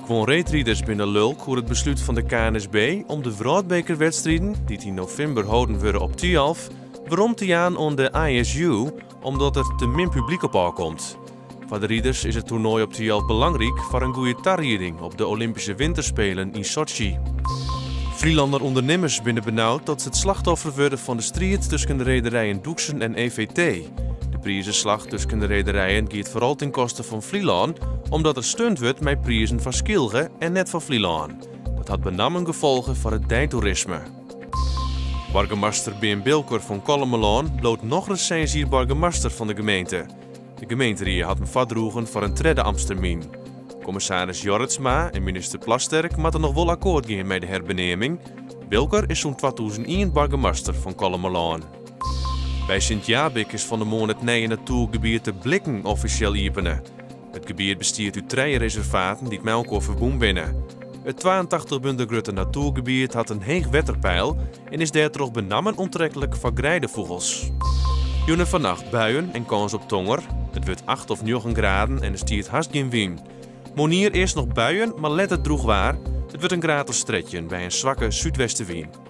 Guon reedriders binne lulk oer it beslút fan de KNSB om de wrâldbekerwedstriden, dy't yn novimber holden wurde op Thialf, werom te jaan oan de ISU, omdat der te min publyk op ôfkomt. Foar de riders is it toernoai op Thialf belangryk foar in goede tarieding op de Olympyske Winterspelen yn Sotsji. Flylanner ûndernimmers binne benaud dat se it slachtoffer wurde fan de striid tusken de rederijen Doeksen en EVT. De prizeslach tusken de rederijen giet foaral ten koste fan Flylân, omdat der stunt wurdt mei prizen foar Skylge en net foar Flylân. Dat hat benammen gefolgen foar it deitoerisme. Boargemaster Bearn Bilker fan Kollumerlân bliuwt nochris seis jier boargemaster fan de gemeente. De gemeenterie hat him foardroegen foar in tredde amtstermyn. Kommissaris Jorritsma en minister Plasterk moatte noch wol akkoart gean mei de herbeneaming. Bilker is sûnt 2001 boargemaster fan Kollumerlân. By Sint Jabik is fan 'e moarn it nije natoergebiet De Blikken offisjeel iepene. It gebiet bestiet út trije reservaten dy't mei elkoar ferbûn binne. It 82 bunder grutte natoergebiet hat in heech wetterpeil en is dêrtroch benammen oantreklik foar greidefûgels. Jûn en fannacht buien en kâns op tonger. It wurdt acht of njoggen graden en der stiet hast gjin wyn. Moarnier earst noch buien, mar letter drûch waar. It wurdt in graad as 13 by in swakke súdwestewyn.